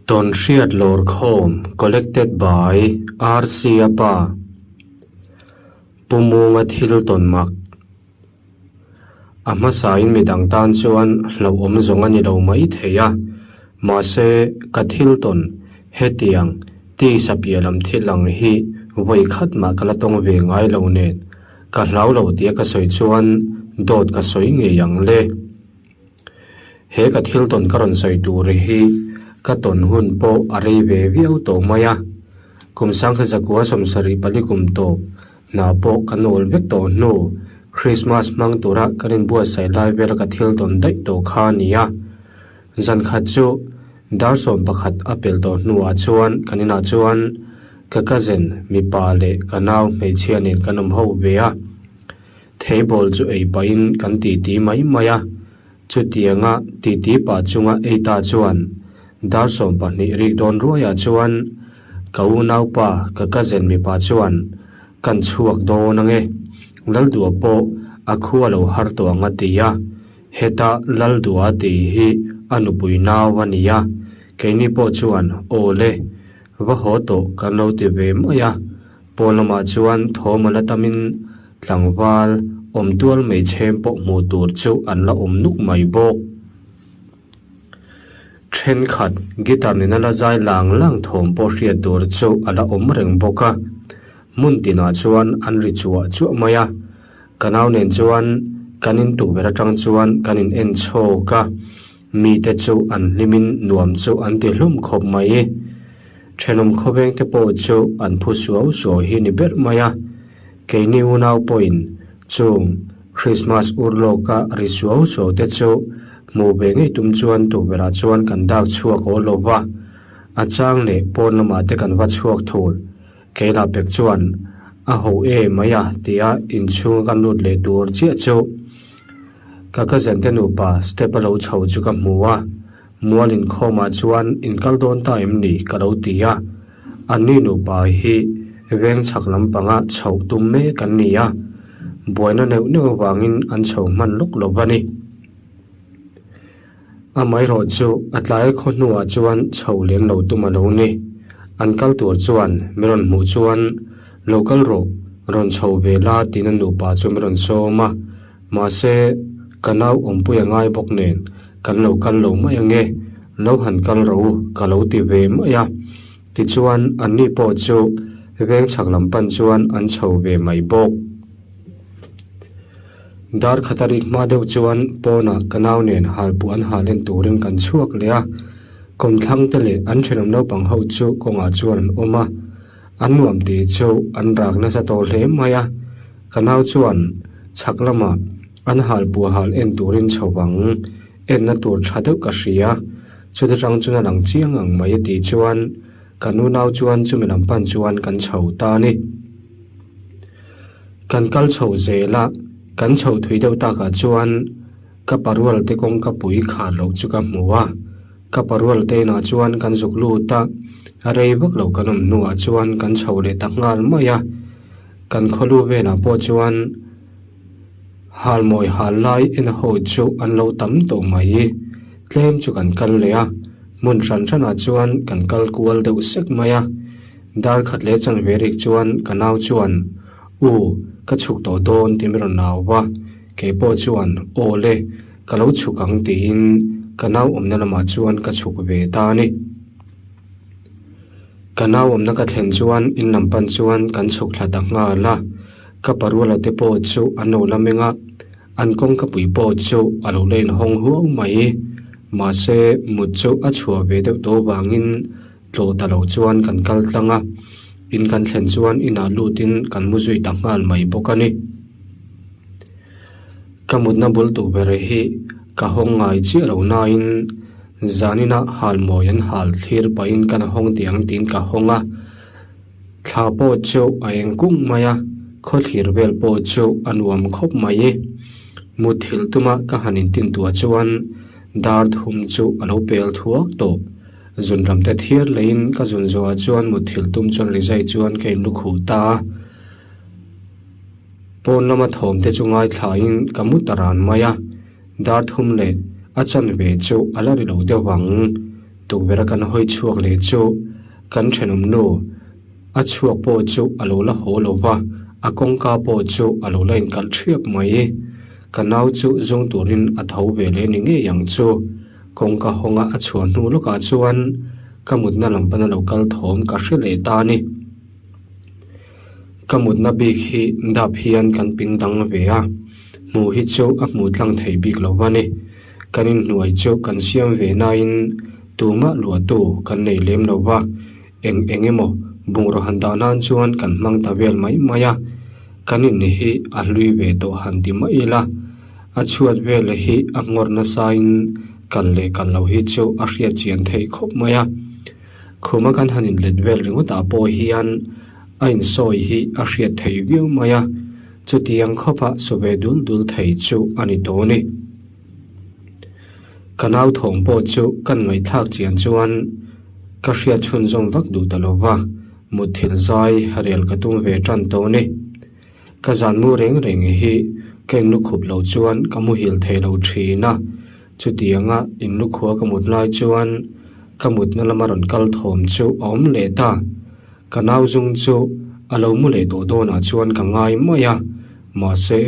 Tawnhriat Lawrkhawm Collected by RC Apa Pu Munga thil tawn mak A hmasain midang tan chuan hlauhawm zawng a ni lo mai thei a, mahse ka thil tawn hetiang tisa piah lam thil ang hi vawi khat mah ka la tawng ve ngai lo nen ka hlau lo tia ka sawi chuan dawt ka sawi ngei ang le. He ka thil tawn ka rawn sawi tur hi ka tawn hun pawh a rei ve viau tawh mai a, kum sangkhat zakua sawmsarih pali kum tawp hna pawh ka nawl vek tawh hnu Christmas hmang tura kan inbuatsaih lai vela ka thil tawn daih tawh kha a ni a. Zan khat chu dar 11 a pel tawh hnuah chuan kan inah chuan ka cousin mipa leh ka nau hmeichhia nen kan awm ho ve a. Theibawl chu ei pahin kan titi mai mai a, chutianga titi pah chunga ei ta chuan dar 12 rik dawn ruaiah chuan ka unaupa ka cousin mipa chuan kan chhuak dawn ange, Laldua pawh a khua lo har tawh ang a ti a, heta Laldua tih hi a nupui nau a ni a, keini pawh chuan aw le, va haw tawh kan lo ti ve mai a. Pawn lamah chuan thawm a la tamin tlangval awm tual mai chhem pawh hmuh tur chu an la awm nuk mai bawk. Thenkhat guitar nena la zai lang lang thawm pawh hriat tur chu a la awm reng bawk a, hmun tinah chuan an ri chuah chuah mai a. Ka nau nen chuan kan in tukverh atang chuan kan in en chhawk a, mite chu an hlimin nuam chu an ti hlum khawp mai. Thenawm khawveng te pawh chu an phu suau suau hi ni ber mai a, keini unau pawhin chung Krismas urlawka ri suau suau te chu hmuh ve ngei tum chuan tukverhah chuan kan dak chhuak awl lo va, a chang leh pawn lamah te kan va chhuak thul. Keilah pek chuan a ho e mai a tia inchhunga kan lut leh tur chiah chu ka cousin te nupa step a lo chho chu ka hmu a. Mual inkhawmah chuan in kal dawn ta em ni ka lo ti a, anni nupa hi veng chhak lampanga chhoh tum mek an ni a, buaina neuh neuh avangin an chho hman lawk lo va ni. Amaherawh chu a tlai khaw hnuah chuan chho lem lo tum a lo ni. An kal tur chuan mi rawn hmuh chuan lo kal rawh, rawn chho ve la tiin a nupa chu mi rawn sawm a. Mahse, ka nau awmpui a ngai bawk nen kan lo kal lo mai ange, lo han kal ro ka lo ti ve mai a. Tichuan, anni pawh chu veng chhak lam pan chuan an chho ve mai bawk. Dar khata rik hma deuh chuan pawnah ka nau nen halpuah an hal en turin kan chhuak leh a, kawmthlang te leh an thenawm naupang ho chu kawngah chuan an awm a, an nuam tih chu an rak nasa tawh hle mai a. Ka nau chuan chhak lamah an hal puah hal en turin chho vang enna tur tha deuh ka hria, chuti tang chuan a lang chiang ang mai a tih chuan ka nu nau chuan chumi lam pan chuan kan chho ta a ni. Kan kal chho zel a, kan chho thui deuh takah chuan ka parual te kawngka pui khar loh chu ka hmu a, ka parual te inah chuan kan zuk lut a, rei vak lo kan awm hnuah chuan kan chho leh ta nghal mai a. Kan khawlu velah pawh chuan halmawi hal lai en ho chu an lo tam tawh mai. Tlem chu kan kal leh a, hmun hran hranah chuan kan kal kual deuh sek mai a. Dar khat leh chanve rik chuan ka nau chuan, U, ka chhuk tawh dawn tih min rawn au va, kei pawh chuan, Aw le, ka lo chhuk ang tiin ka nau awmna lamah chuan ka chhuk ve ta a ni. Ka nau awmna ka thlen chuan in lam pan chuan kan chhuk thla ta nghal a, ka paruala te pawh chu an lo la meng a, an kawngka pui pawh chu a lo la inhawng huau mai. Mahse, mut chu a chhuah ve deuh tawh vangin tlawh ta lo chuan kan kal tlang a, in kan thlen chuan inah lutin kan mu zui ta nghal mai bawk a ni. Ka mutna bul tukverh hi ka hawng ngai chiah lo nain Zanina halmawi an hal thlir pahin kan hawng tih ang tiin ka hawng a, thla pawh chu a eng kung mai a, khawthlir vel pawh chu a nuam khawp mai. Mutthilh tuma ka han intintuah chuan dar thum chu a lo pel thuak tawh. Zun ram te thiar leiin ka zun zawhah chuan mutthilh tum chuan rizai chuan ka inlukhuh ta a. Pawn lama thawm te chu ngaithlain ka mu ta ran mai a. Dar thum leh a chanve chu a la ri lo deuh ang. Tukverh a kan hawi chhuak leh chu kan thenawm nu a chhuak pawh chu a lo la haw lo va, a kawngka pawh chu a lo la inkalh thiap mai. Ka nau chu zung turin a tho ve leh ni ngei ang chu. Kawngka hawnga a chhuah hnu lawkah chuan ka mutna lam pana lo kal thawm ka hre leh ta a ni. Ka mutna bik hi dap hian kan ping dang ve a, hmuh hi chu a hmuh tlang thei bik lo va ni. Kan inhnuai chu kan siam ve nain tumah luahtu kan nei lem lo va, eng eng emaw bungraw han dah nan chuan kan hmang ta vel mai mai a. Kan in hi a hlui ve tawh han ti mai ila, a chhuat vel hi a ngawr nasain kal leh kal lo hi chu a hriat chian theih khawp mai a. Khuma kan han inlet vel ringawtah pawh hian a insawi hi a hriat theih viau mai a, chutiang khawpa saw ve dul dul thei chu a ni tawh a ni. Ka nau thawm pawh chu kan ngaihthlak chian chuan ka hriat chhunzawm vak duh ta lo va, mutthilh zai rel ka tum ve tan tawh a ni. Ka zan mu reng reng hi ka inlukhup lo chuan ka muhil thei lo thin a, chutianga inlukhua ka mut lai chuan ka mutna lama rawn kal thawm chu a awm leh ta. Ka nau zung chu a lo mu leh tawh dawnah chuan ka ngai mai a, mahse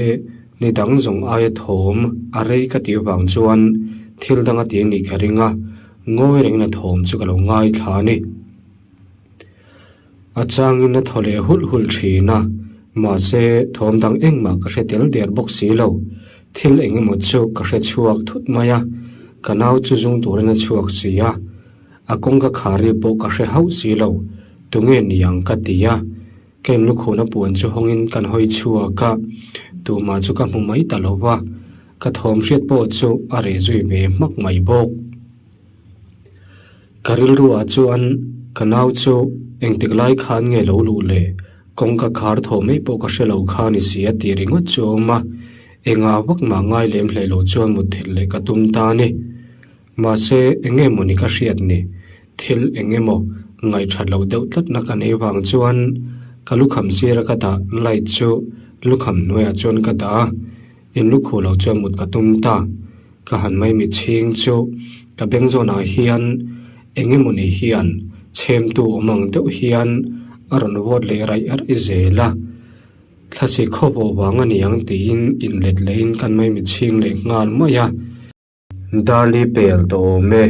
ni dang zawng aia thawm a rei ka tih avang chuan thil dang a ti a nih ka ring a, ngawi rengin a thawm chu ka lo ngaithla a ni. A changin a thaw leh hulh hulh thin a, mahse thawm dang engmah ka hre tel der bawk si lo. Thil eng emaw chu ka hre chhuak thut mai a, ka nau chu zung turin a chhuak si a, a kawngka khar ri pawh ka hre hauh si lo, tunge ni ang ka ti a, ka inlukhuna puan chu hawngin kan hawi chhuak a, tumah chu ka hmu mai ta lo va, ka thawm hriat pawh chu a reh zui ve hmak mai bawk. Ka rilruah chuan ka nau chu engtik lai khan nge lo luh le, kawngka khar thaw mai pawh ka hre lo kha ni si a tih ringawt chu a awm a, engah vak mah ngai lem hlei lo chuan mutthilh leh ka tum ta a ni. Mahse eng nge mawni ka hriat ni, thil eng emaw ngaihthat loh deuh tlatna ka neih vang chuan ka lukham sira ka dah light chu lukham hnuaiah chuan ka dah a, In lukhuh loh chuan mut ka tum ta. Ka han mai mi chhing chu ka beng zawnah hian eng emawni hian chhemtu awm ang deuh hian a rawn vawt leh raih raih zel a. Thlasi khawpawh vang a ni ang tiin inlet lehin kan mai mi chhing leh nghal mai a. Darli pel tawh awm e,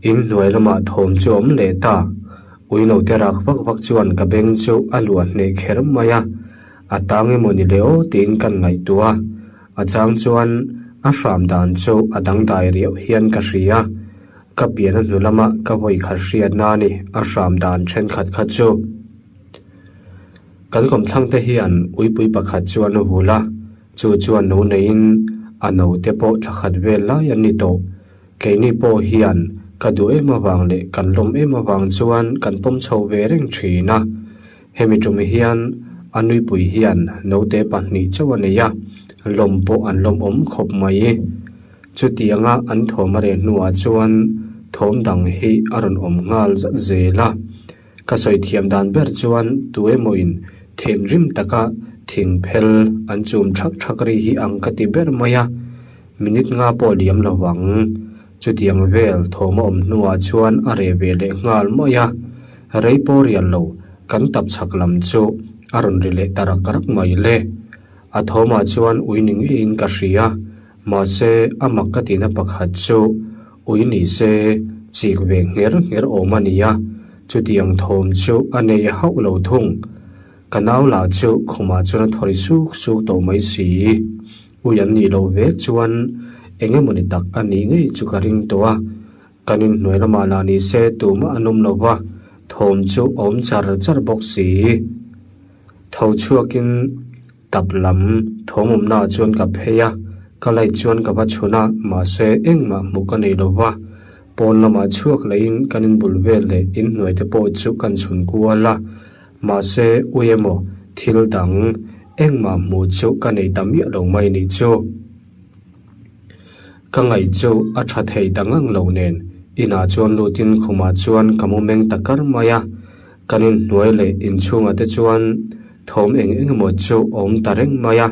in hnuai lamah thawm chu awm leh ta. Ui no te rak vak vak chuan ka beng chu a luah hneh kher mai a, a tang emaw ni le aw tiin kan ngaihtuah a, a chang chuan a hram dan chu a dangdai riauh hian ka hria. Ka pian a hnu lama ka vawi khat hriatna a ni a hram dan thenkhat kha chu. Kan kawmthlang te hian uipui pakhat chu an vul a. Chu chuan no neiin a naute pawh thla khat vel lai an ni tawh. Keini pawh hian ka duh em avang leh kan lawm em avang chuan kan pawm chho ve reng thin a. Hemi tum hian a nuipui hian naute pahnih chauh a nei a, lawm pawh an lawmawm khawp mai. Chutianga an thawm a reh hnuah chuan thawm dang hi a rawn awm nghal zat zel a. Ka sawi thiam dan ber chuan tu emawin thinrim taka thing phel an chum thak thak ri hi ang ka ti ber mai a, minute nga pawh liam lo vang. Chutiang vel thawm a awm hnuah chuan a reh ve leh nghal mai a, rei pawh rial lo kan tap chhak lam chu a rawn ri leh ta rak rak mai le. A thawmah chuan ui ni ngeiin ka hria, mahse a mak ka tihna pakhat chu Ui ni se, chik ve ngher ngher awm a nia, chutiang thawm chu a nei hauh lo thung. Ka nau lah chu khumah chuan a thawi suk suk tawh mai si. Ui an nih loh vek chuan eng emawni tak a nih ngei chu ka ring tawh a. Kan inhnuai lamah lah ni se tumah an awm lo va, thawm chu a awm char char bawk si. Tho chhuakin. Tap lam thawmawmnaah chuan ka phei a, ka light chuan ka va chhun a, mahse engmah hmuh ka nei lo va. Pawn lamah chhuak lehin kan inbul vel leh inhnuai te pawh chu kan chhun kual a, mahse ui emaw thil dang engmah hmuh chu ka nei ta miah lo mai nih chu. Ka ngaih chu a tha thei ta ngang lo nen inah chuan lutin khumah chuan ka mu meng ta kar mai a, Kan inhnuai leh inchhungah te chuan thawm eng eng emaw chu a awm ta reng mai a,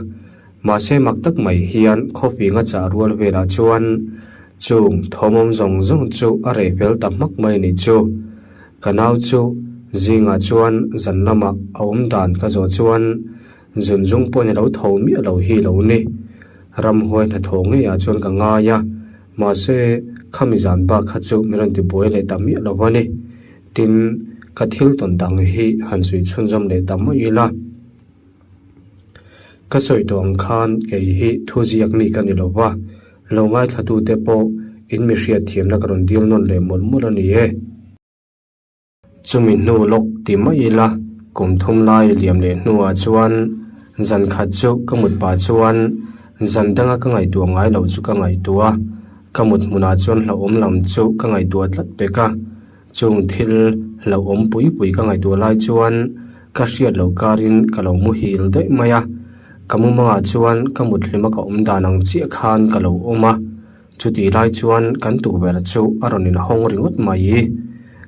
mahse mak tak mai hian khawping a chah rual velah chuan Chung thawm awm zawng zawng chu a reh fel ta hmak mai a nih chu. Ka nau chu zingah chuan zan lamah a awm dan ka zawh chuan zun zung pawhin a lo tho miah lo hi lo ni. Ramhuai hnathawh ngeiah chuan ka ngai a, mahse khami zan bak kha chu min rawn tibuai leh ta miah lo a ni. Tin, ka thil tawn dang hi han sawi chhunzawm leh ta mai ila. Ka sawi tawh ang khan kei hi thu ziak mi ka ni lo va, lo ngaithlatute pawh in mi hriat thiamna ka rawn dil nawn leh mawlh mawlh a ni e. Chumi hnu lawk ti mai ila kum thum lai liam leh hnuah chuan zan khat chu ka mut pah chuan zan danga ka ngaihtuah ngai loh chu ka ngaihtuah a, ka mut hmunah chuan hlauhawm lam chu ka ngaihtuah tlat pek a. Chung thil hlauhawm pui pui ka ngaihtuah lai chuan ka hriat loh karin ka lo muhil daih mai a, ka mumangah chuan ka mut hlima ka awm dan ang chiah khan ka lo awm a, chutih lai chuan kan tukverh chu a rawn inhawng ringawt mai.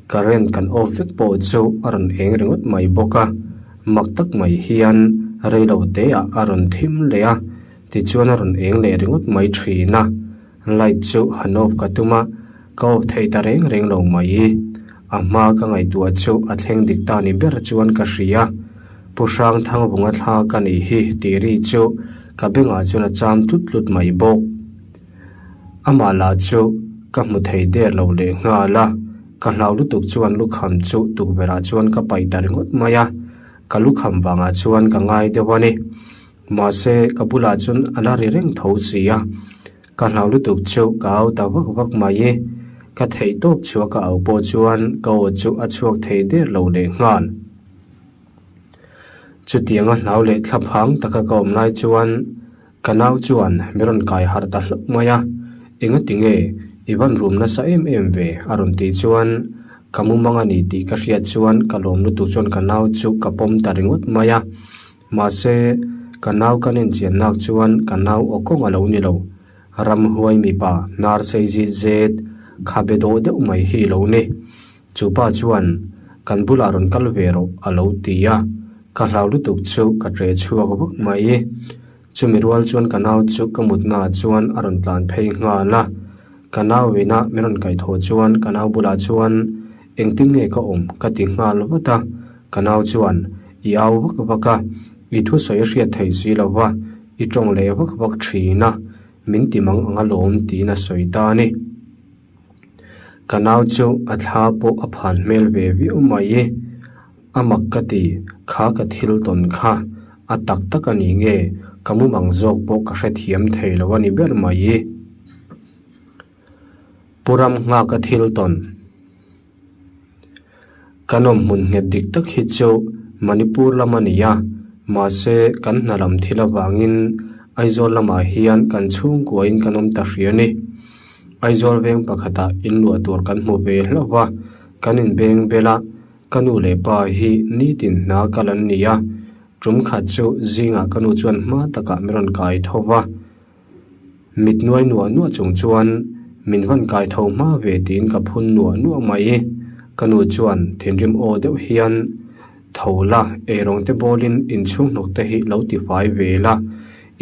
Current kan off vek pawh chu a rawn eng ringawt mai bawk a, mak tak mai hian reilo teah a rawn thim leh a, tichuan a rawn eng leh ringawt mai thin a. Light chu han off ka tum a, ka off thei ta reng reng lo mai. A hma ka ngaihtuah chu a thleng dik ta ni ber chuan ka hria. Pu Hrangthangvunga thla ka nih hi tih ri chu ka bengah chuan a cham tlut tlut mai bawk. Amah lah chu ka hmu thei der lo leh nghal a, ka hlau lutuk chuan lukham chu tukverhah chuan ka paih ta ringawt mai a, ka lukham vangah chuan ka ngai deuh a ni. Mahse, ka bulah chuan a la ri reng tho si a, ka hlau lutuk chu ka au ta vak vak mai i, ka theih tawp chhuah ka au pawh chuan ka aw chu a chhuak thei der lo leh nghal. Chutianga hlau leh thlaphang taka ka awm lai chuan ka nau chuan mi rawn kai harh ta hlauh mai a, engati nge i van rum nasa em em ve a rawn tih chuan ka mumang a ni tih ka hriat chuan ka lawm lutuk chuan ka nau chu ka pawm ta ringawt mai a. Mahse, ka nau kan inchian nak chuan ka nau aw kawng a lo ni lo. Ramhuai mipa hnar sei zit zet, khabe dawh deuh mai hi lo ni. Chu pa chuan, Kan bulah rawn kal ve rawh a lo ti a. Ka hlau lutuk chu ka ṭe chhuak vak mai. Chumi rual chuan ka nau chu ka mutnaah chuan a rawn tlan phei nghal a. Ka nau ina min rawn kaihthawh chuan ka nau bulah chuan, Engtin nge ka awm? ka ti nghal vat a. Ka nau chuan, I au vak vak a, i thusawi a hriat theih si lo va, i tawng leh vak vak thin a, min ti mang ang alawm tiin a sawi ta a ni. Ka nau chu a thla pawh a phan hmel ve viau mai. A mak ka ti, kha ka thil tawn kha a tak tak a ni nge, ka mumang zawk pawh ka hrethiam thei lo a ni ber mai. Pu ram nghak a thil tawn. Kan awm hmun nghet dik tak hi chu Manipur lam a ni a, mahse kan hna lam thil avangin Aizawl lamah hian kan chhungkuain kan awm ta hria a ni. Aizawl veng pakhatah inluah tur kan hmu ve hlauh va, kan inbeng bel a, ka nu leh pa hi nitin hna kal an ni a, tum khat chu zingah ka nu chuan hma takah min rawn kai tho va. Mit nuai nuah nuah chung chuan min van kai tho hma ve tiin ka phun nuah nuah mai. Ka nu chuan thinrim aw deuh hian tho la, eirawng te bawlin inchhung hnawk te hi lo ti fai ve la,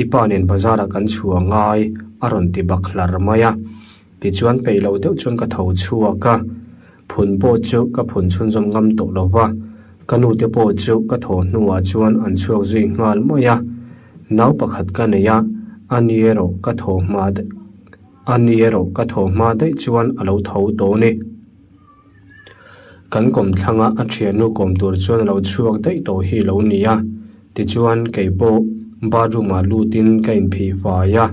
i pa nen bazar ah kan chhuah ngai a rawn ti bak hlar mai a. Tichuan peih loh deuh chuan ka tho chhuak a, phun pawh chu ka phun chhunzawm ngam tawh lo va, ka nu te pawh chu ka thaw hnuah chuan an chhuak zui nghal mai a, nau pakhat ka nei a, a ni erawh ka thaw hma daih a ni erawh ka thaw hma daih chuan a lo tho tawh a ni. Kan kawmthlanga a thiannu kawm tur chuan a lo chhuak daih tawh hi lo ni a, tichuan kei pawh bathroom ah lutin ka inphih fai a,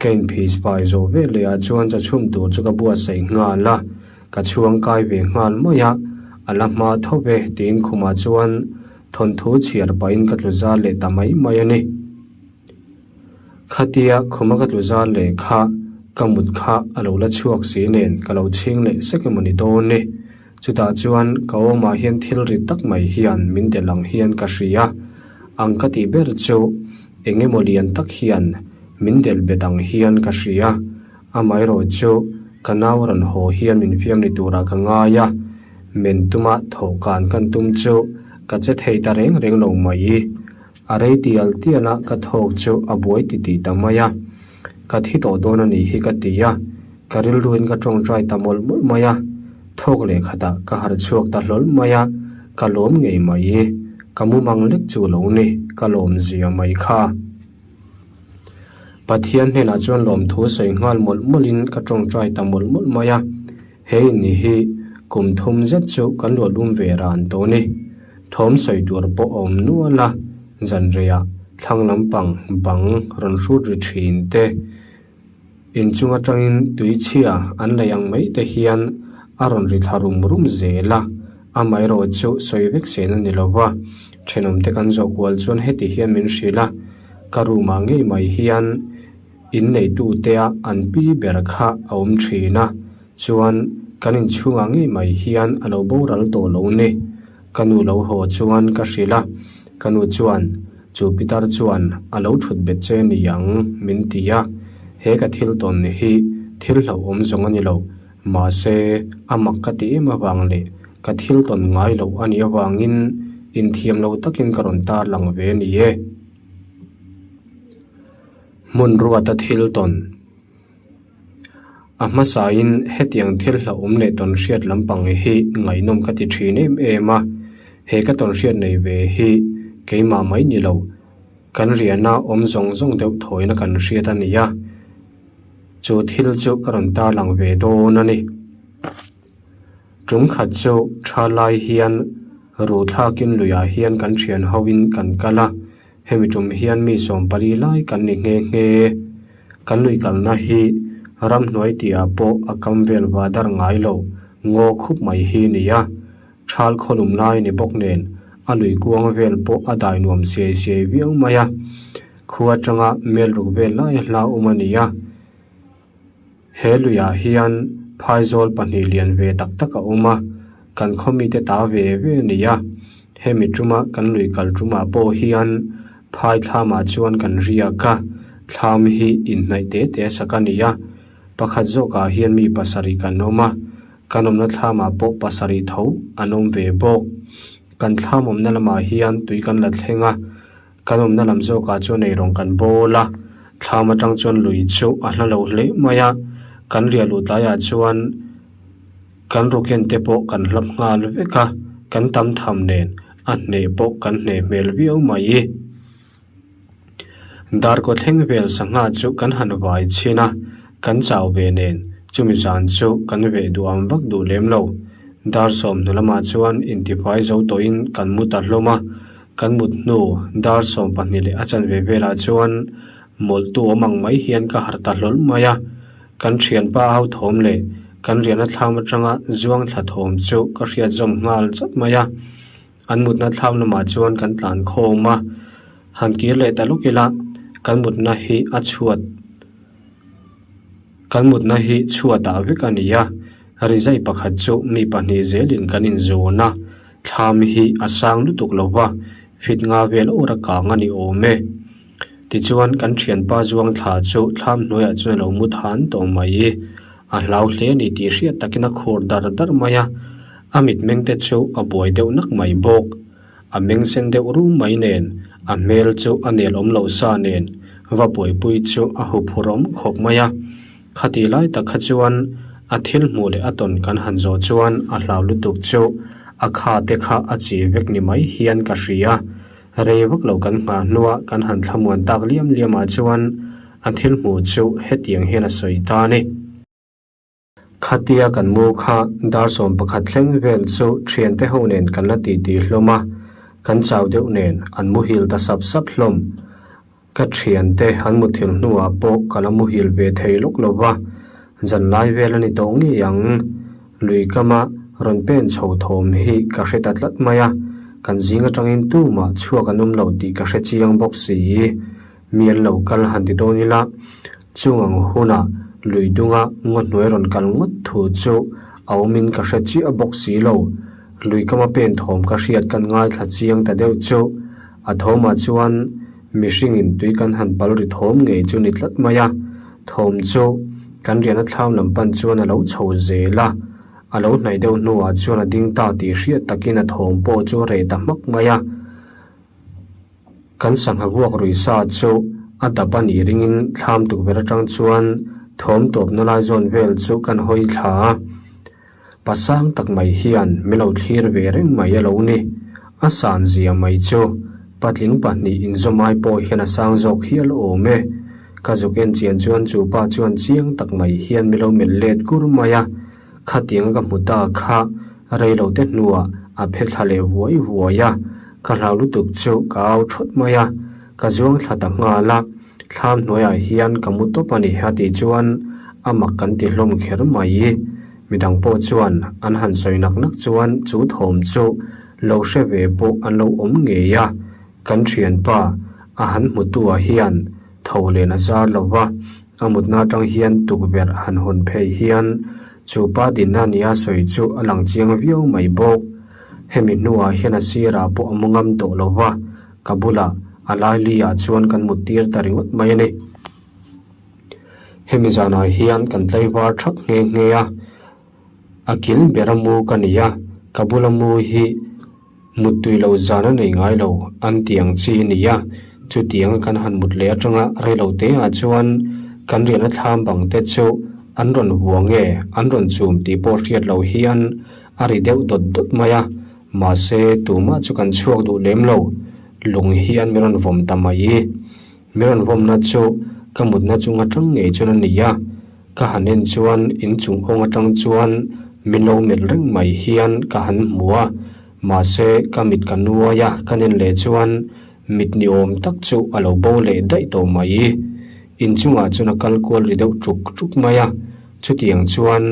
ka inphih fai zawh vel leh ah chuan chawchhum tur chu ka buatsaih nghal a, ka chhuang kai ve nghal mai a, a la hma tho ve tiin khumah chuan thawnthu chhiar pahin ka tlu zal leh ta mai mai a ni. Khatia khuma ka tlu zal leh kha ka mut kha a lo la chhuak si nen ka lo chhing leh sek emaw ni dawn ni. Chutah chuan ka awmah hian thil ri tak mai hian min delh ang hian ka hria. Ang ka tih ber chu eng emaw lian tak hian min delh bet ang hian ka hria. Amaherawh chu ka nau rawn haw hian min fiam ni turah ka ngai a, men tuma thawhkan kan tum chu ka che thei ta reng reng lo mai. A rei tial tial a, ka thawk chu a buai ti tih ta mai a. Ka thi tawh dawn a nih hi ka ti a. Ka rilruin ka tawngtai ta mawlh mawlh mai a, thawk leh khatah ka harh chhuak ta hlawl mai a, ka lawm ngei mai. Ka mumang lek chu lo ni, ka lawm zia mai kha. Pathian hnenah chuan lawmthu sawi nghal mawlh mawlhin ka tawngtai ta mawlh mawlh mai a, he in hi kum thum zet chu kan luahlum ve ran tawh ni. Thawm sawi tur pawh a awm nual a, zanreiah thlang lampang bang rawn hrut ri thin te, Inchung atangin tuichhia an lei ang mai te hian a rawn ri thla rum rum zel a, amaherawh chu sawi vek sen a ni lo va, thenawmte kan zawh kual chuan heti hian min hrilh a, ka room ah ngei mai hian inneihtute-a an pi ber kha a awm thin a, chuan kan inchhungah ngei mai hian a lo boral tawh lo ni. Ka nu lo haw chuan ka hrilh a, ka nu chuan chu pitar chuan a lo thut bet che ni ang min ti a, he ka thil tawn hi thil hlauhawm zawng a ni lo, mahse a mak ka ti em avang leh ka thil tawn ngai loh a nih avangin inthiam lo takin ka rawn tarlang ve a ni e. Hmun ruata thil tawn. A hmasain hetiang thil hlauhawm leh tawnhriat lampang hi ngaihnawm ka ti thin em em a, he ka tawnhriat nei ve hi keimah mai ni lo, kan riahna awm zawng zawng deuh thawina kan hriat a ni a, chu thil chu ka rawn tarlang ve dawn a ni. Tum khat chu tha lai hian ruhthlakin luiah hian kan thian hoin kan kal a. Hemi tum hian mi sawmpali lai kan ni nghe nghe. Kan lui kalna hi ramhnuai tihah pawh a kam vel va dar ngai lo, ngaw khup mai hi ni a. Thal khawlum lai ni bawk nen a lui kuang vel pawh a dai nuam siai siai viau mai a. Khua atanga mel ruk vel lai hla awm a ni a. He luiah hian phaizawl pahnih lian ve tak tak a awm a, kan khaw mite ta ve ve a ni a. Hemi tuma kan lui kal tumah pawh hian phai thlamah chuan kan riak a, thlam hi inhnaih te te sak a ni a. Pakhat zawkah hian mi pasarih kan awm a, kan awmna thlamah pawh pasarih tho an awm ve bawk. Kan thlam awmna lamah hian tui kan la thleng a. Kan awmna lam zawkah chuan eirawng kan bawl a, thlam atang chuan lui chu a hla lo hle mai a, kan riah luh tlaiah chuan kan ruken te pawh kan hlap nghal vek a, kan tam tham nen a hneh pawh kan hneh hmel viau mai. Darkaw thleng vel sangha chu kan han vai chhin a, kan chau ve nen chumi zan chu kan veh duham vak duh lem lo. Dar sawmhnu lamah chuan intifai zo tawhin kan mu ta hlawm a. Kan mut hnu dar 12 leh a chanve velah chuan mawlhtu awm ang mai hian ka harh ta hlawl mai a, kan thianpa au thawm leh kan riahna thlam atanga zuang thla thawm chu ka hriat zawm nghal chat mai a. An mutna thlam lamah chuan kan tlan khawm a, han kir leh ta lawk ila kan mutna hi a chhuat Kan mutna hi chhuatah vek a ni a, rizai pakhat chu mi pahnih zelin kan inzawn a, thlam hi a sang lutuk lo va, fit nga vel awr a kang a ni awm e. Tichuan kan thianpa zuang thla chu thlam hnuaiah chuan a lo mu than tawh mai. A hlau hle a ni tih hriat takin a khur dar dar mai a, a mitmeng te chu a buai deuh nak mai bawk. A meng sen deuh rum mai nen, a hmel chu a nel awm loh sa nen, va buaipui chu a huphur awm khawp mai a. Khati lai tak kha chuan a thil hmuh leh a tawn kan han zawh chuan a hlau lutuk chu a kha te kha a chi vek ni mai hian ka hria. Rei vak lo kan nghah hnua kan han thlamuan tak liam liam ah chuan a thil hmuh chu hetiang hian a sawi ta a ni. Khatia kan mu kha dar 11 thleng vel chu thiante ho nen kan la titi hlawm a, kan chau deuh nen an muhil ta sap sap hlawm. Ka thiante an muthilh hnuah pawh ka la muhil ve thei lawk lo va, zanlai vel a ni tawh ngei ang. Lui kama rawn pen chho thawm hi ka hre ta tlat mai a, kan zing atangin tumah chhuak an awm lo tih ka hre chiang bawk si. Mi an lo kal han ti dawn ila, chung ang hunah lui dunga ngaw hnuai rawn kal ngawt thu chu a awmin ka hre chiah bawk si lo. Lui kama pen thawm ka hriat kan ngaithla chiang ta deuh chu a thawmah chuan mihringin tui kan han pal ri thawm ngei chu ni tlat mai a, thawm chu kan riahna thlam lam pan chuan a lo chho zel a, a lo hnaih deuh hnuah chuan a ding ta tih hriat takin a thawm pawh chu a reh ta hmak mai a. Kan sangha vuak rui sa chu a dap a nih ringin thlam tukverh atang chuan Thawm tawpna lai zawn vel chu kan hawi thla a, pa sang tak mai hian min lo thlir ve reng mai a lo ni. A san zia mai chu patling pahnih inzawm ai pawh hian a sang zawk hial awm e. Ka zuk en chian chuan chu pa chuan chiang tak mai hian min lo melh let kur mai a, khatiang ka hmu ta kha rei lo te hnuah a phe thla leh vuai vuai a, ka hlau lutuk chu ka au thawt mai a, ka zuang thla ta nghal a. Thlam hnuaiah hian ka mu tawp a ni a tih chuan a mak kan ti hlawm kher mai. Midang pawh chuan an han sawi nak nak chuan chu thawm chu lo hre ve pawh an lo awm ngei a, kan thianpa a han hmutuah hian tho len a zar lo va, a mutna atang hian tukverh han hawn phei hian chu pa dinna nia sawi chu a lang chiang viau mai bawk. Hemi hnuah hian a sirah pawh a mu ngam tawh lo va. Ka bulah a laili ah chuan kan mut tir ta ringawt mai a ni. Hemi zanah hian kan tlaivar thak nghe nghe a, a kil ber a mu ka nei a, ka bula mu hi muttui lo zan a nei ngai lo an ti ang chi a ni a, chutianga kan han mut leh atanga reilo te ah chuan kan riahna thlam bang te chu an rawn vua nge an rawn chum tih pawh hriat loh hian a ri deuh dawt dawt mai a. Mahse, tumah chu kan chhuak duh lem lo. Lung hian min rawn vawm ta mai i. Min rawn vawmna chu ka mutna chung atang ngei chuan a ni a. Ka han en chuan inchung awng atang chuan min lo melh reng mai hian ka han hmu a. Mahse, ka mit ka nuai a, ka nen leh chuan mit ni awm tak chu a lo bo leh daih tawh mai i. Inchungah chuan a kal kual ri deuh ṭuk ṭuk mai a. Chutiang chuan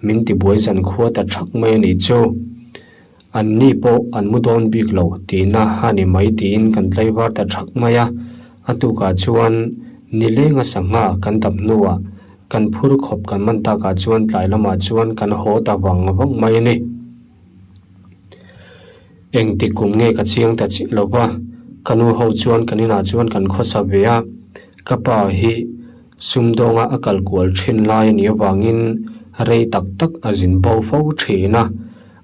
min tibuai zan khua ta thak mai a nih chu. An ni pawh an mu dawn bik lo tihna a ni mai tiin kan tlaivar ta thak mai a. A tukah chuan nilenga sangha kan dap hnuah kan phur khawp kan man takah chuan tlai lamah chuan kan haw ta vang vang mai a ni. Engtik kum nge ka chiang ta chiah lo va, ka nu ho chuan kan inah chuan kan khawsa ve a, ka pa hi Sumdawnga a kal kual thin lai a nih avangin rei tak tak a zin bo fo thin a.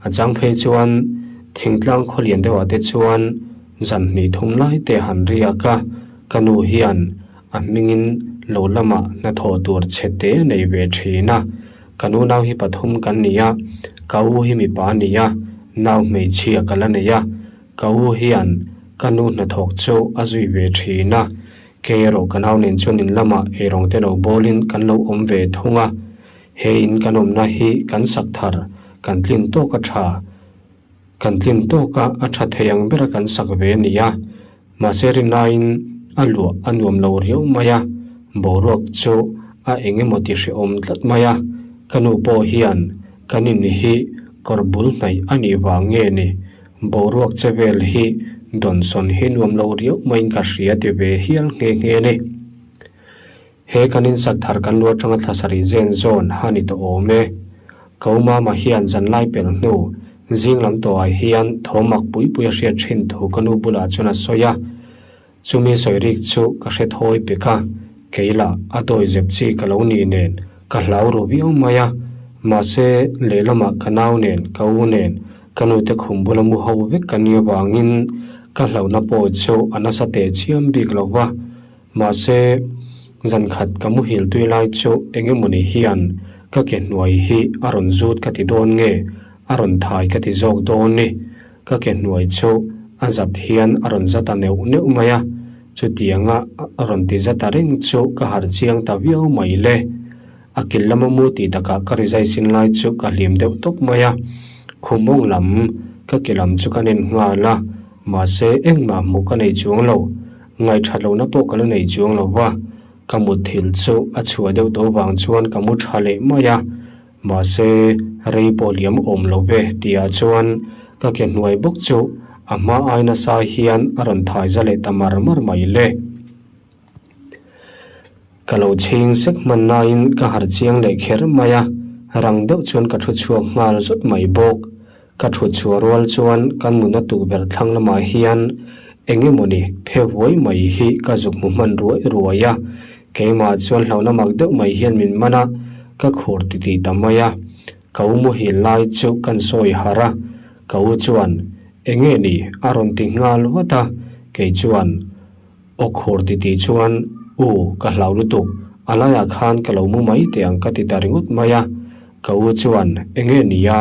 A chang phei chuan thingtlang khawlian deuhah te chuan zan hnih thum lai te han riak a, ka nu hian a hmingin lo lamah hnathawh tur chhe te a nei ve thin a. Ka nu nau hi pathum kan ni a, ka u hi mipa a ni a, nau hmeichhia ka la nei a, ka u hian ka nu hnathawk chu a zui ve thin a. Kei erawh ka nau nen chuan in lamah eirawng te lo bawlin kan lo awm ve thung a, he in kan awmna hi kan sak thar, kan tlin tawk a tha, kan tlin tawk a a tha thei ang bera kan sak ve a ni a, mahse rinaiin a luah a nuam lo riau mai a, boruak chu a eng emaw ti hrehawm tlat mai a, ka nu pawh hian kan in hi kawr bul hnaih a nih vang nge ni Boruak che vel hi dawnsawn hi nuam lo riau maiin ka hria ti ve hial nghe nghe a ni. He kan insak thar kan lu atanga thla sarih zen zawn a ni tawh awm e. Ko mama hian zanlai pel hnu zing lam tawhah hian thawmak pui pui a hriat thin thu ka nu bulah chuan a sawi a. Chumi sawi rik chu ka hre thawi pek a, kei lah a dawi zep chi ka lo nih nen ka hlau ru viau mai a, mahse lehlamah ka nau nen ka u nen ka nute khum bula mu ho vek ka nih avangin ka hlauhna pawh chu a nasa teh chiam bik lo va, mahse zankhat ka muhil tui lai chu eng emawni hian ka ke hnuai hi a rawn zut ka ti dawn nge a rawn thai ka ti zawk dawn ni. Ka ke hnuai chu a zat hian a rawn za ta neuh neuh mai a, chutianga a rawn ti za ta reng chu ka harh chiang ta viau mai le. A kil lama mu tih takah ka rizai sin lai chu ka hlim deuh tawp mai a, khumawng lam ka ke lam chu ka nen nghal a, mahse engmah hmuh ka nei chuang lo, ngaihthat lohna pawh ka la nei chuang lo va, ka mutthilh chu a chhuah deuh tawh vang chuan ka mu tha leh mai a. Mahse, rei pawh liam awm lo ve tihah chuan ka ke hnuai bawk chu a hma ai nasa hian a rawn thai za leh ta mar mar mai le. Ka lo chhing sek hman naiin ka harh chiang leh kher mai a, rang deuh chuan ka thu chhuak nghal zawt mai bawk. Ka thut chhuah rual chuan kan mutna tukverh thlang lamah hian eng emawni phe vuai mai hi ka zuk hmu hman ruai ruai a, keimah chuan hlauhna mak deuh mai hian min man a, ka khur titih ta mai a. Ka u muhil lai chu kan sawi harh a, ka u chuan eng nge ni a rawn ti nghal vat a, kei chuan aw khur titih chuan u ka hlau lutuk. A laiah khan ka lo mu mai teh ang ka ti ta ringawt mai a. Ka u chuan, Enge nia,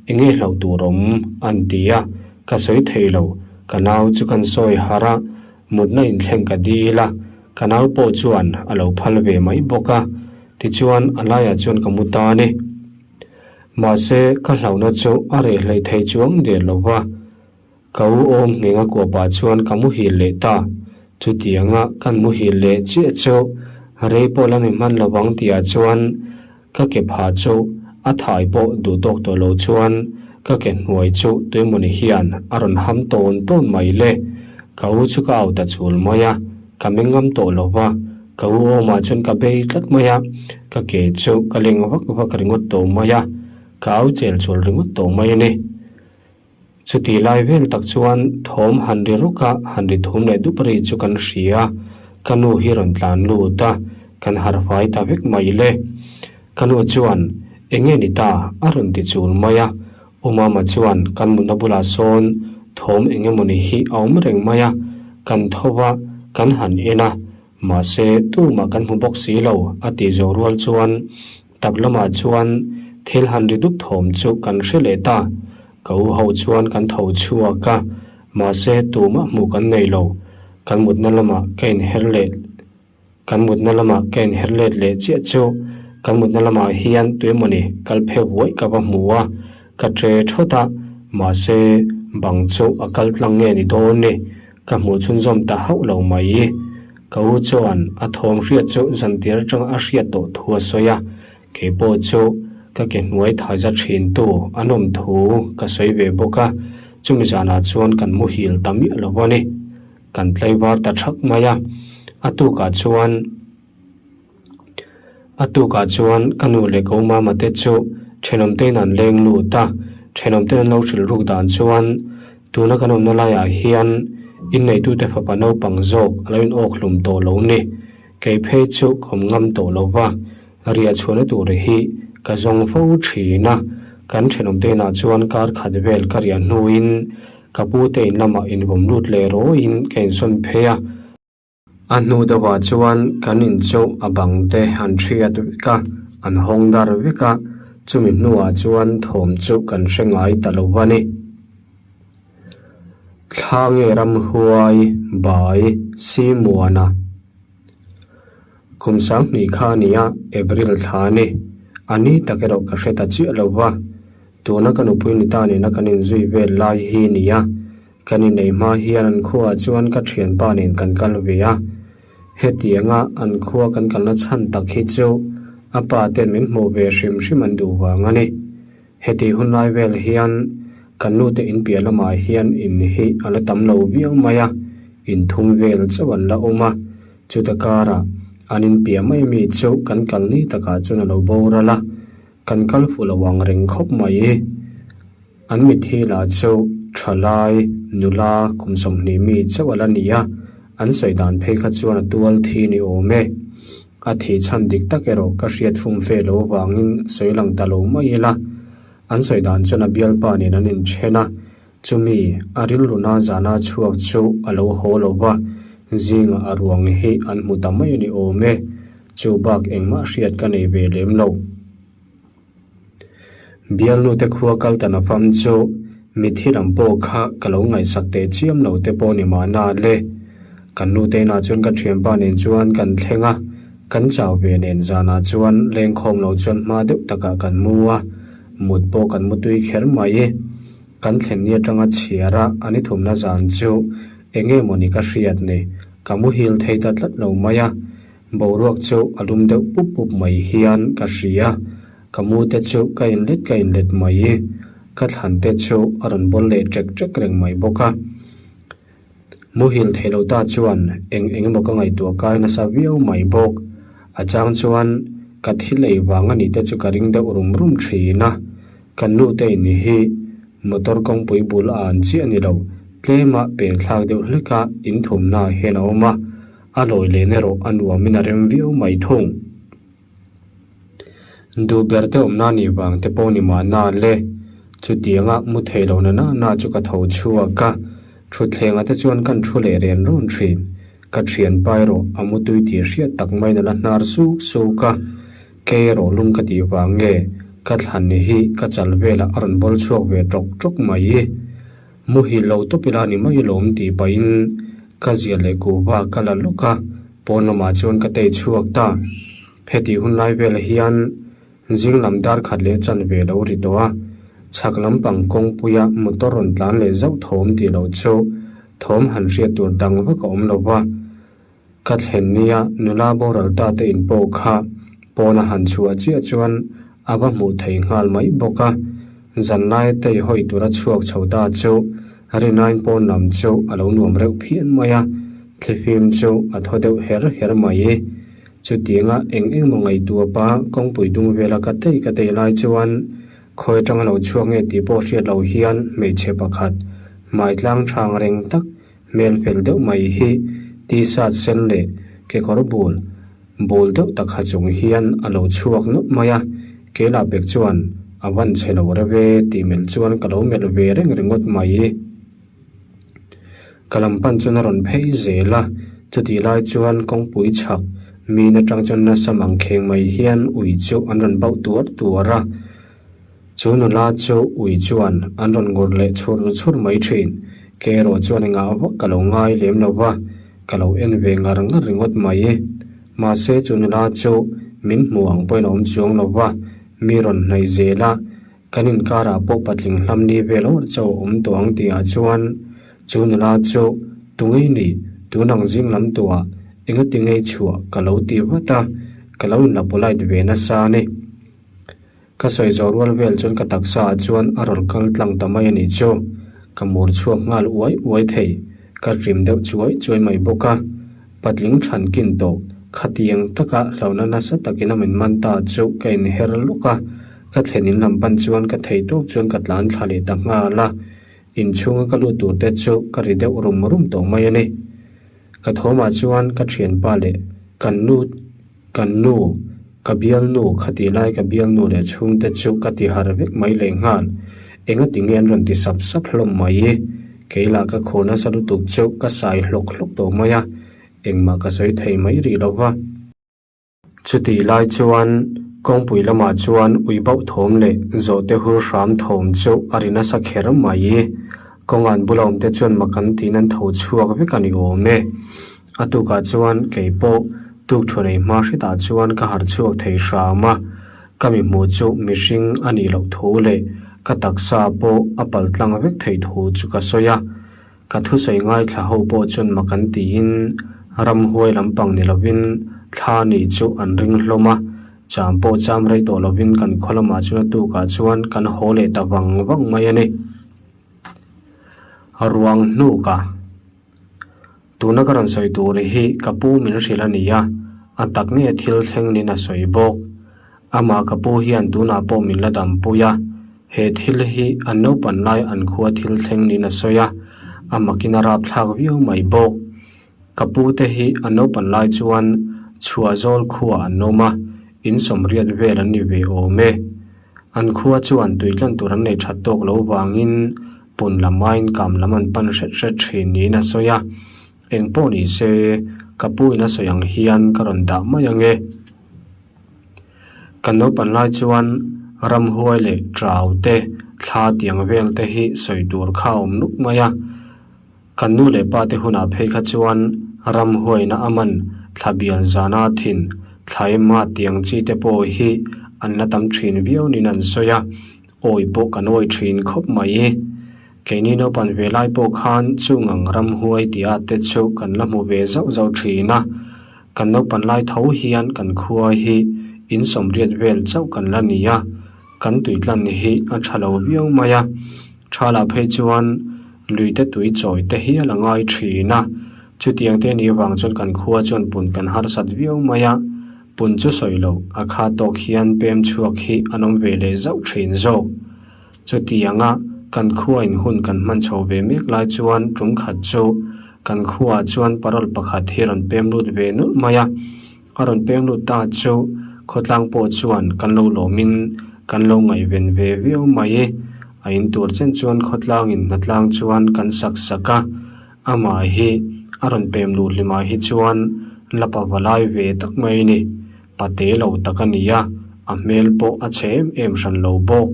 enge hlauh tur awm? an ti a. Ka sawi thei lo, ka nau chu kan sawi harh a, mutna inthleng ka dil a, ka nau pawh chuan a lo phal ve mai bawk a. Tichuan a laiah chuan ka mu ta a ni. Mahse, ka hlauhna chu a reh hleih thei chuang der lo va. Ka u awm ngheng a kuah pah chuan ka muhil leh ta. Chutianga kan muhil leh chiah chu rei pawh la ni hman lo vang tihah chuan ka ke phah chu a thai pawh duh tawk tawh lo chuan ka ke hnuai chu tuimawni hian a rawn ham tawn tawn mai le. Ka u chu ka au ta chul mai a, ka meng ngam tawh lo va, ka u awmah chuan ka bei tlat mai a, ka ke chu ka leng vak vak ringawt tawh mai a, ka au chel chul ringawt tawh mai a ni. Chuti lai vel tak chuan thawm han ri ruk a, han ri thum leh dup ri chu kan hria. Ka nu hi rawn tlan lut a, kan harhfai ta vek mai le. Ka nu chuan, Eng nge ni ta? a rawn ti chul mai a. U Mama chuan kan mutna bulah sawn thawm eng emawni hi a awm reng mai a, kan tho va, kan han en a, mahse tumah kan hmu bawk si lo, a tih zawh rual chuan Tak lamah chuan thil han ri dup thawm chu kan hre leh ta. Ka u ho chuan kan tho chhuak a, mahse tumah hmuh kan nei lo. Kan mutna lamah ka inher leh kan mutna lamah ka inher let leh chiah chu kan mutna lamah hian tuemawni kal pheuh buaih ka va hmu a, ka tre thawt a, mahse bang chu a kal tlang nge ni dawn ni. Ka hmuh chhunzawm ta hauh lo mai. Ka u chuan a thawm hriat chu zantir atanga a hriat tawh thu a sawi a, kei pawh chu ka ke hnuai thai za thin tu an awm thu ka sawi ve bawk a, chumi zanah chuan kan muhil ta miah lo a ni. Kan tlaivar ta thak mai a, a tukah chuan. A tukah chuan ka nu leh ka umama te chu thenawmtein an leng lut a, thenawmtein an lo hrilh ruk dan chuan tuna kan awmna laiah hian inneitute fapa naupang zawk a lo in awk hlum tawh lo ni. Kei phei chu ka awm ngam tawh lo va, riah chhuahna tur hi ka zawng fo thin a, kan thenawmte inah chuan kar khat vel ka riah hnuin ka pute in lamah invawm lut leh rawhin ka insawn phei a. A hnu deuhah chuan kan in chu a bang te an hriat vek a, an hawng dar vek a, chumi hnuah chuan thawm chu kan hre ngai ta lo a ni. Thla nge ramhuai bai Simuana Kum sanghnih kha a ni a, April thla a ni. A ni tak erawh ka hre ta chiah lo va, tuna ka nupui ni ta nena kan inzui vel lai hi a ni a. Kan inei hma hian an khuaah chuan ka thianpa nen kan kal ve a, hetianga an khua kan kalna chhan tak hi chu a pa ten min hmuh ve hrim hrim an duh vang a ni. Hetih hun lai vel hian kan nute in piah lamah hian in hi a la tam lo viau mai a, in thum vel chauh an la awm a, chuta karah an in piah mai mi chu kan kal ni takah chuan a lo boral a, kan kal fuh lo ang reng khawp mai. An mitthi lah chu thalai nula kum 20 mi chauh a la ni a, an sawi dan phei kha chuan a tual thi ni awm e. A thih chhan dik tak erawh ka hriat fum fe lo avangin sawi lang ta lo mai ila. An sawi dan chuan a bialpa nen an inthen a, chumi a rilruna zana chhuak chu a lo haw lo va, zingah a ruang hi an hmu ta mai a ni awm e. Chu bak engmah hriat ka nei ve lem lo. Bialnute khua kal ta nafam chu mithi lam pawh kha ka lo ngaihsak teh chiam lo te pawh ni mahna le. Kan nute inah chuan ka thianpa nen chuan kan thleng a, kan chau ve nen zanah chuan lengkhawm lo chuan hma deuh takah kan mu a, mut pawh kan mu tui kher mai. Kan thlen ni atanga chhiar a a ni thumna zan chu eng nge mawni ka hriat ni, ka muhil thei ta tlat lo mai a. Boruak chu a lum deuh pup pup mai hian ka hria, ka mu te chu ka inlet ka inlet mai, ka thlan te chu a rawn bawl leh ṭek ṭek reng mai bawk a. Muhil thei lo ta chuan eng eng emaw ka ngaihtuah kai nasa viau mai bawk, a chang chuan ka thil ei vang a nih te chu ka ring deuh rum rum ṭhin a, kan nu te in hi motor kawngpui bul a an chiah a ni lo, tlema pen thlak deuh hlek a in thumna hian a awm a. A lawi len erawh a nuamin a rem viau mai thung. Duh ber te awmna nih vang te pawh ni mahna le. Chutianga mu thei lo na na na chu ka tho chhuak a, thutthlengah te chuan kan thu leh ren rawn thin. Ka thianpa erawh a mutui tih hriat tak maiin a la hnar suk suk a, kei erawh lum ka tih vang nge ka thlan hi ka chal velah a rawn bawl chhuak ve tawk tawk mai. Muhil lo tawp ila ni mai lawm tih pahin ka zia leh kuhva ka la lawk a, pawn lamah chuan ka tei chhuak ta. Hetih hun lai velah hian zing lam dar khat leh chanve lo ri tawh a, chhak lampang kawngpuia motor rawn tlan leh zauh thawm tih loh chu thawm han hriat tur dang vak a awm lo va. Ka thlen nia nula boral ta te in pawh kha pawna han chhuah chiah chuan a va hmuh thei nghal mai bawk a. Zanlai tei hawi tura chhuak chho ta chu Rinain pawn lam chu a lo nuam reuh phian mai a, thlifim chu a thaw deuh her her mai. Chutianga eng eng maw ngaihtuapa kawngpui dung vela ka tei ka tei lai chuan khawi atanga lo chhuak nge tih pawh hriat loh hian hmeichhe pakhat hmai tlang thang reng tak Hmel fel deuh mai hi t-shirt sen leh kekawr bul bul deuh tak ha chung hian a lo chhuak nawk mai a, keilah bek chuan a van chhe lo reuh e tih melh chuan ka lo melh ve reng ringawt mai. Ka lam pan chuan a rawn phei zel a, chutih lai chuan kawngpui chhak min atang chuan nasa mang kheng mai hian ui chu an rawn bauh tuar tuar a. Chu nula chu ui chuan an rawn ngur leh chhur chhur mai thin. Kei erawh chuan engah vak ka lo ngai lem lo va, ka lo en ve ngar ngar ringawt mai. Mahse chu nula chu min hmu ang pawhin a awm chuang lo va, mi rawn hnaih zel a, kan inkarah pawh patling hlam ni vel awrh chauh a awm tawh ang tihah chuan chu nula chu tungei ni tun ang zing lam tuah engati ngei chhuah ka lo ti vat a, ka lo inla polite ve nasa a ni. Ka sawi zawh rual vel chuan ka taksa ah chuan a rawn kal tlang ta mai a nih chu. Ka mur chhuak nghal uai uai thei. Ka hrim deuh chuai chuai mai bawk a. Patling than kin tawh khatiang taka hlauhna nasa takin a min man ta chu ka inher lawk a. Ka thlen in lam pan chuan ka thei tawk chuan ka tlan thla leh ta nghal a. Inchhunga ka lut tur te chu ka ri deuh rum rum tawh mai a ni. Ka thawmah chuan ka thianpa leh kan nu Kan nu, ka bialnu, khati lai ka bialnu leh chhungte chu ka ti har vek mai leh nghal. Engati nge an rawn ti sap sap hlawm mai? Kei lah ka khur nasa lutuk chu ka sai hlawk hlawk tawh mai a, engmah ka sawi thei mai rih lo va. Chutih lai chuan kawngpui lamah chuan ui bauh thawm leh zawhte hur hram thawm chu a ri nasa kher mai. Kawngan bula awmte chuan mak an tiin an tho chhuak vek a ni awm e. A tukah chuan kei pawh tuk thu nei hma hretah chuan ka harh chhuak thei hram a, ka mi hmuh chu mihring a nih loh thu leh ka taksa pawh a pal tlang vek theih thu chu ka sawi a. Ka thusawi ngaithla ho pawh chuan mak an tiin ramhuai lampang ni lovin thla nih chu an ring hlawm a, cham pawh cham rei tawh lovin kan khaw lamah chuan a tukah chuan kan haw leh ta vang vang mai a ni. Ruang hnukah. Tuna ka rawn sawi tur hi ka pu min hrilh a ni a, a tak nge thil thleng nin a sawi bawk. Amah ka pu hian tunah pawh min la dampui a, he thil hi an naupan lai an khua thil thleng nin a sawi a, a makin a rapthlak viau mai bawk. Ka pu te hi an naupan lai chuan Chhuahzawl khuaah an awm a, in sawmriat vel an ni ve awm e. An khua chuan tuitlan tur an nei that tawk lo vangin pun lam aiin kam lam an pan hret hret thin niin a sawi a. Eng pawh ni se, ka pu in a sawi ang hian ka rawn dah mai ang e. Kan naupan lai chuan ramhuai leh trau te, thla tiang vel te hi sawi tur kha a awm nuk mai a. Kan nu leh pa te hunah phei kha chuan ramhuaina a man thla bial zana thin thlaima tiang chi te pawh hi an la tam thin viau niin an sawi a, awi pawh kan awi thin khawp mai. Keini naupan ve lai pawh khan chung ang ramhuai tih a te chu kan la hmu ve zauh zauh thin a, kan naupan lai tho hian kan khua hi in sawmriat vel chauh kan la ni a, kan tuitlan hi a tha lo viau mai a. Thala phei chuan luite tui chawi te hial a ngai thin a, chutiang te ni avang chuan kan khua chuan pun kan harsat viau mai a, pun chu sawi loh a kha tawk hian pem chhuak hi an awm ve leh zauh thin zawk. Chutianga kan khua in hun kan hman chho ve mek lai chuan tum khat chu kan khuaah chuan parole pakhat hi rawn pem lut ve nawlh mai a. A rawn peng lut ta chu khawtlang pawh chuan kan lo lawmin kan lo ngaihven ve viau mai. A in tur chen chuan khawtlangin hnatlang chuan kan sak sak a, amah hi A rawn pem luh hlimah hi chuan lapa va lai ve tak mai a ni. Pate lo tak a ni a, a hmel pawh a chhe em em hran lo bawk.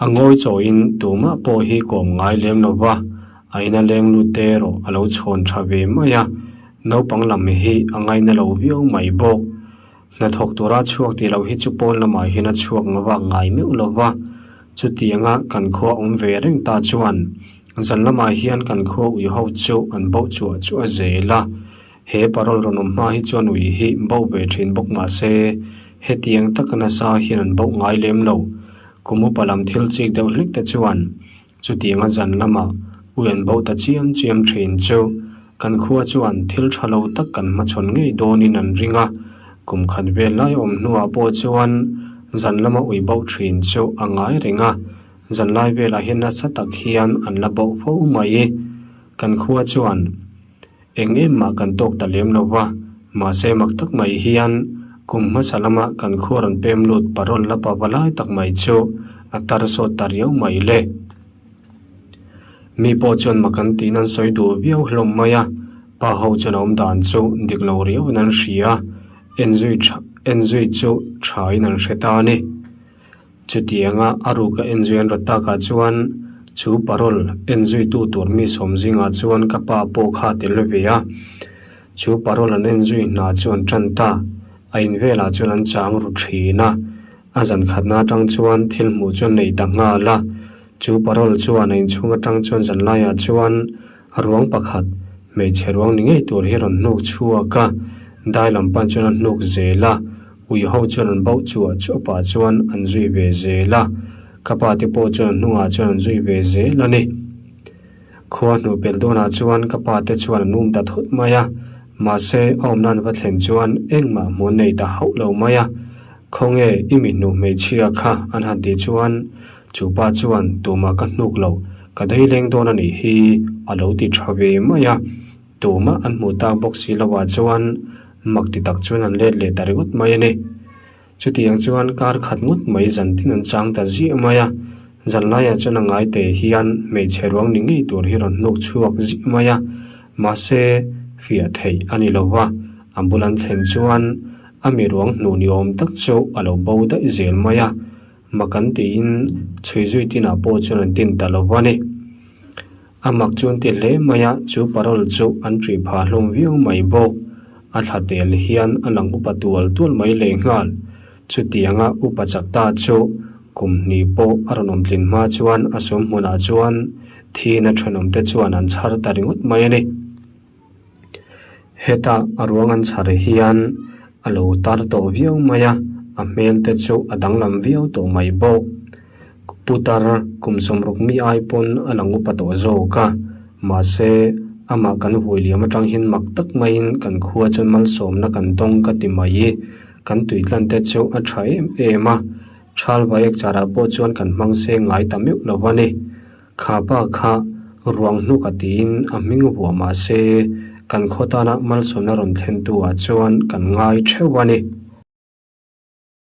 A ngawi chawiin tumah pawh hi kawm ngai lem lo va, a ina leng lut te erawh a lo chhawn tha ve mai a, naupang lam hi a ngaina lo viau mai bawk. Hnathawk tura chhuak tih loh hi chu pawn lamah hian a chhuak ngavak ngai meuh lo va, chutianga kan khua awm ve reng ta chuan zan lamah hian kan khua ui ho chu an boh chuah chuah zel a. He parole rawn awm hma hi chuan ui hi boh ve thin bawk mah se hetiang taka nasa hian an boh ngai lem lo. Kum upa lam thil chik deuh hlek te chuan Chutianga zan lamah ui an bo ta chiam chiam thin chu kan khua chuan thil tha lo tak kan hmachhawn ngei dawnin an ring a, kum khat vel lai awm hnuah pawh chuan zan lama ui bo thin chu a ngai reng a, zan lai velah hian nasa tak hian an la bo fo mai. Kan khua chuan eng em mah kan tawk ta lem lo va, mahse mak tak mai hian kum hmasa lama kan khua rawn pem lut parawl la pa va lai tak mai chu a tar sawt ta riau mai le. Mi pawh chuan mak an tiin an sawi duh viau hlawm mai a, pa ho chuan a awm dan chu dik lo riauin an hria, enzui tha enzui chu thain an hre ta a ni. Chutianga a ruka enzui an rawt takah chuan chu parole enzuitu tur mi sawm zingah chuan ka pa pawh kha a tel ve a. Chu parole an enzui hna chu an tan ta. A in velah chuan an chang ru thin a. A zan khatna atang chuan thil hmuh chu a nei ta nghal a. Chu parole chuan a inchhung atang chuan zanlaiah chuan Ruang pakhat, hmeichhe ruang ni ngei tur hi rawn hnuk chhuak a, dai lam pan chuan a hnuk zel a, ui ho chuan an bauh chuah chuah pah chuan an zui ve zel a, ka pa te pawh chuan an hnungah chuan an zui ve zel a ni. Khua hnuh pel dawnah chuan ka pa te chuan an um ta thut mai a, mahse a awmna an va thlen chuan engmah hmuh an nei ta hauh lo mai a, Khawnge i mi hnuh hmeichhia kha an han tih chuan chu pa chuan tumah ka hnuk lo, ka dei leng dawn a nih hi a lo ti tha ve mai a, tumah an hmuh tak bawk si lo ah chuan mak ti tak chuan an let leh ta ringawt mai a ni. Chutiang chuan kar khat ngawt mai zan tin an chang ta ziah mai a, zan laiah chuan a ngai te hian hmeichhe ruang ni ngei tur hi rawn hnuk chhuak ziah mai a, mahse fiah theih a ni lo va, a bul an thlen chuan A mi ruang hnuh ni awm tak chu a lo bo daih zel mai a, mak an tiin chhui zui tinah pawh chuan an tin ta lo va ni. A mak chu an ti hle mai a, chu parole chu an ṭih phah hlawm viau mai bawk. A thla tel hian a lang upa tual tual mai lehnghal. Chutianga upa chak ta chu kum hnih pawh a rawn awm tlin hma chuan a sum hmunah chuan thina ṭhenawmte chuan an chhar ta ringawt mai a ni. Heta a ruang an chhar hian a lo tar tawh viau mai a, a hmel te chu a danglam viau tawh mai bawk. Putar kum sawmruk mi ai pawn a lang upa tawh zawk a, mahse amah kan vui liam atang hian mak tak maiin kan khua chuan malsawmna kan tawng ka ti mai. Kan tuitlan te chu a tha em em a, thal vaek charah pawh chuan kan hmang seng ngai ta meuh lo a ni. Kha pa kha ruang hnuk a tiin a hming vuah mah se, kan khaw tana malsawmna rawn thlentu ah chuan kan ngai theuh a ni.